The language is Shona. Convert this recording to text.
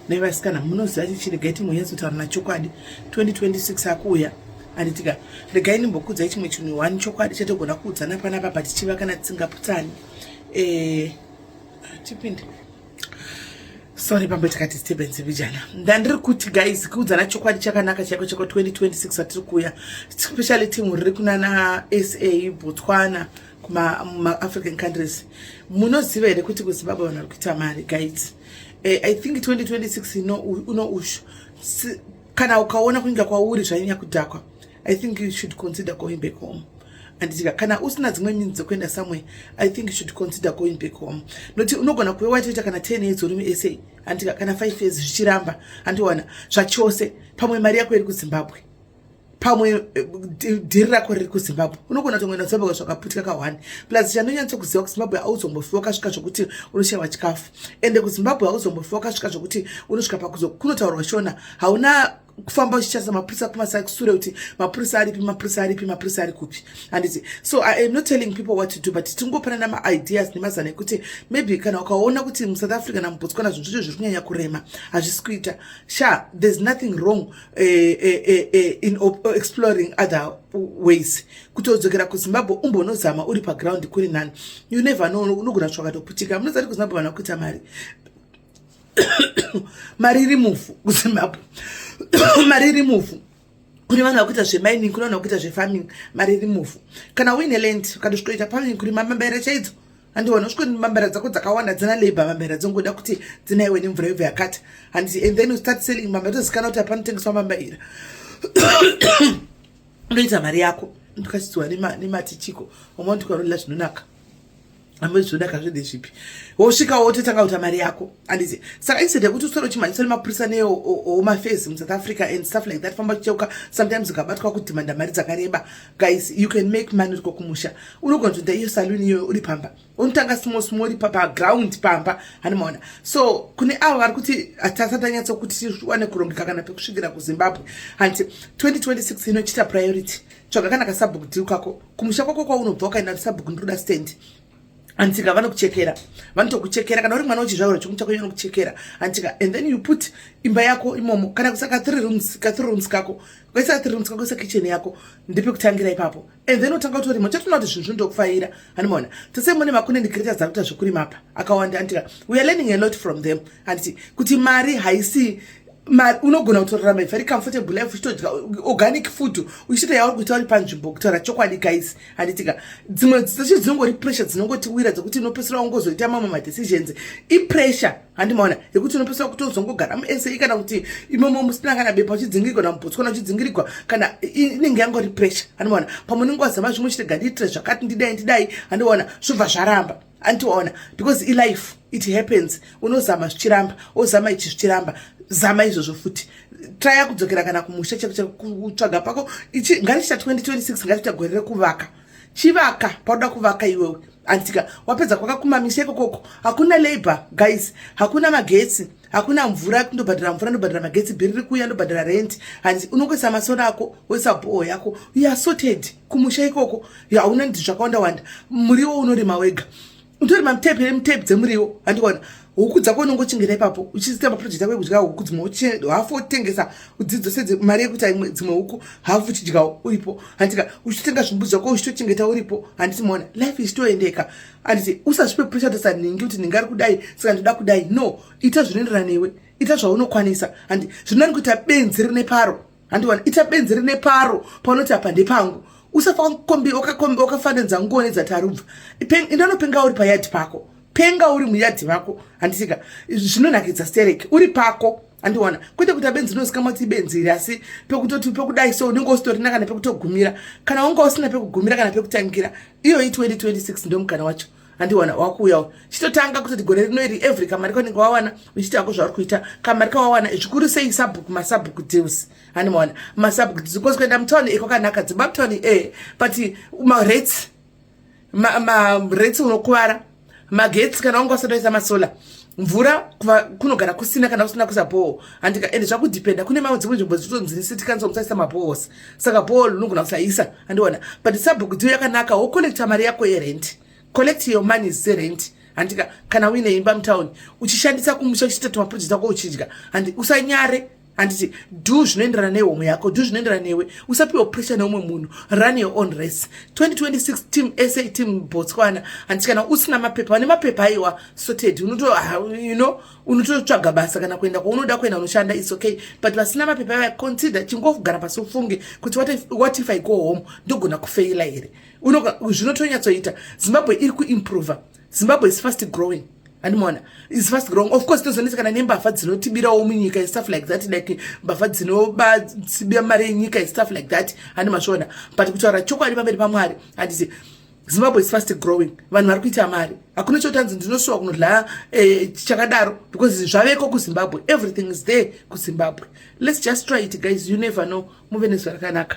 Nevasikana, munoziva chichi? Regai timbonyatsotaura nachokwadi. 2026 akuuya, handitika? Regai ndimbokuudzai chimwe chinhu one, chokwadi chatogona kuudzana panapa, patichiva kana tisingaputsani. Tipinde. Sorry, pambe tikati disturbance vijana. Ndandiri kuti, guys, kuudzana chokwadi chakanaka chaiko chaiko, 2026 atiri kuuya, especially team riri kunana SA, Botswana, kumaAfrican countries, munoziva here kuti kuZimbabwe vanhu vari kuita mari, guys? I think 2026 ino ushu, kana ukaona kunyika kwauri zvanyanya kudhakwa, I think you should consider going back home, handitika? Kana usina dzimwe means dzekuenda somewhere, I think you should consider going back home, nokuti unogona kuve waitoita kana 10 years uri muSA, handitika? Kana 5 years zvichiramba, handiwana zvachose. Pamwe mari yako iri kuZimbabwe, pamwe dhiri rako riri kuZimbabwe. Unogona kutongoenda kuZimbabwe zvakaputika ka1. Plus, chandonyatsokuziva, kuZimbabwe hauzombofi wakasvika zvokuti unoshayiwa chikafu, ende kuZimbabwe hauzombofi wakasvika zvokuti unosvika pakuzo kunotaurwa Shona. Hauna kufamba uchicharisa mapurisa kumasure kuti mapurisa aripi, mapurisa aripi, mapurisa ari kupi, handiti? So I am not telling people what to do, but tingopanana maideas nemazano ekuti maybe kana ukaona kuti muSouth Africa namuBotswana zvinhu zvacho zviri kunyanya kurema, hazvisi kuita sha, there's nothing wrong in exploring other ways. Kutodzokera kuZimbabwe umbonozama uri paground kuri nani. You never know, unogona kusvakatoputika. Munozati kuZimbabwe vanhu vakuita mari, mari iri muvhu kuZimbabwe, mari iri muvhu. Kune vanhu vakuita zvemining, kune vanhu vakuita zvefarming, mari iri muvhu. Kana uine land, ukatosvikoita farming, kurima mambaira chaidzo, handiona usviko mambaira dzako dzakawanda dzina labor, mambaira dzongoda kuti dzinaiwe nemvura yobva yakata, handiti? And then you start selling mambaira, tozikanwa kuti hapanotengeswa mambaira, unoita mari yako. Ndikachidziwa nemati chiko omwe ndikaronda zvinonaka, amwe zvinonaka zvede zvipi, wosvika wototanga kuita mari yako, handiti? Saka instead yekuti uswere uchimhanyiswa nemapurisa neomafezi muSouth Africa and stuff like that, famba uchicheuka, sometimes ukabatwa kudhimanda mari dzakareba, guys, you can make money uriko kumusha. Unogona kutoita iyo salon iyoyo uri pamba, unotanga small small uri paground pamba, hanimaona? So kune avo vari kuti hatasati tanyatsokuti tiwane kurongeka kana pekusvikira kuZimbabwe, handiti? 2026 inochita priority, tsvaga kana kasabhuku deal kako kumusha kwako kwaunobva. Ukaenda, "Sabhuku, ndinoda stand," handitika? Vanokuchekera, vanotokuchekera. Kana uri mwana wechizvarwa chokumusha kwenyu, vanokuchekera, handitika? And then you put imba yako imomo, kana kusa ka three rooms, ka three rooms kako, ukaisa three rooms kako, isa kitchen yako, ndepekutangira ipapo. And then utanga kutorima, uchatoona kuti zvinhu zvindokufaira, handimaona? Tese mune macontent creators ari kuita zvekurima apa akawanda, handitika? We are learning a lot from them, handiti? Kuti mari haisi mari, unogona kutorarama very comfortable life uchitodya organic food, uchiita yauri kuita uri panzvimbo. Kutaura chokwadi, guys, handitika? Dzimwe dzacho dzinongori pressure dzinongotiwira, dzekuti unopesera ungozoita mamwe madecisions, ipressure, handimaona? Yekuti unopesera kutozongogara muSA, kana kuti imomo musina kana bepa, uchidzingirigwa namuBotswana, uchidzingirigwa, kana inenge yangori pressure, handimaona? Pamwe unenge wazama zvimwe, uchitega ndiitire zvakati, ndidai, ndidai, handiona? Zvobva zvaramba, andiona? Because ilife, it happens. Unozama zvichiramba, ozama ichi zvichiramba, zama izvozvo futi, traya kudzokera kana kumusha kutsvaga pako. Ichi ngatichita 2026, ngatiita gore rekuvaka. Chivaka paunoda kuvaka iwewe, anditika? Wapedza kwaka kumamisha ikokoko, hakuna labor, guys, hakuna magetsi, hakuna mvura, ndobhadhara mvura, ndobhadhara magetsi, bhiri riri kuuya, ndobhadhara rent, handiti? Unongoisa masolar ako, woisa borehole yako, you are sorted kumusha ikoko. Hauna ndi zvakawanda wanda. Muriwo unorima wega, utorima mutepe, mutepe dzemuriwo, handikuona? Huku dzako unongochengeta ipapo, uchiita maproject ako ekudya huku dzimwe, hafu wotengesa dzidzo mari yekuita dzimwe huku, hafu uchidyawo uripo, handitika? Uchitotenga zvimbuzi zvako, uchitochengeta uripo, handiti? Maona life ichitoendeka, handiti? Usazvipe pressure kuti saningi, kuti ningi ari kudai, saka ndoda kudai. No, ita zvinoenderana newe, ita zvaunokwanisa, handi? Zvinani kuita benzi rine paro, handiwana? Ita benzi rine paro paunoti apa ndepangu. Usafa wakafananidza ngoni dzatarubva. Indanopenga uri payadhi pako, penga uri muyadhi mako, handitika? Zvinonakidza stereki uri pako, handiwana? Kwete kuti abenzi rinozikamwa kuti ibenzi iri, asi pekutoti pekudai so unenge usitorina kana pekutogumira. Kana wanga usina pekugumira kana pekutangira, iyoyi 2026 ndomukana wacho, handiwana? Wakuuyawo, chitotanga kutoti gore rino iri, every kamari kaunenge wawana, uchiita hako zvauri kuita, kamari kawawana, zvikuru sei sabhuku, masabhuku deals, handimaona? Masabhuku deals, because kuenda mutauni kwakanaka, dzimba mutauni but marates, marates unokuvara, magetsi kana wanga usati waisa masolar, mvura kunogara kusina kana usina kuisa borehole, handika? Ende zvakudhipenda, kune mamwe dzimwe nzvimbo dzitonzi city council musaisa maboreholes, saka borehole unogona kusaisa, handiona? But sabhuku deal yakanaka, wocollecta mari yako yerent, collect your money serent. Handika kana uine imba mutauni, uchishandisa kumusha, uchiita tumaproject ako, uchidya, handi usanyare. Handiti do zvinoenderana nehomwe yako, do zvinoenderana newe, usapiwa pressure neumwe munhu. Run your own race. 2026, team SA, team Botswana. Handiti kana usina mapepa, vane mapepa aiwa sorted, unoto unototsvaga basa kana kuenda kwaunoda kuenda, unoshanda, it's okay. But vasina mapepa aiwa, consider, chingogara pasi ufunge kuti what if I go home, ndogona kufeila here? Zvinotonyatsoita. Zimbabwe iri kuimprova. Zimbabwe is fast growing, handimaona? Is fast growing. Of course tozonetsekana nembavha dzinotibirawo munyika and stuff like that, like mbavha dzinobatibira mari yenyika and stuff like that, handimazviona? But kutaura chokwadi pamberi paMwari, handiti Zimbabwe is fast growing? Vanhu vari kuita mari. Hakuna chotanzi ndinosuwa kunodla chakadaro, because zvaveko kuZimbabwe. Everything is there kuZimbabwe. Let's just try it, guys. You never know. Muve nezuva rakanaka.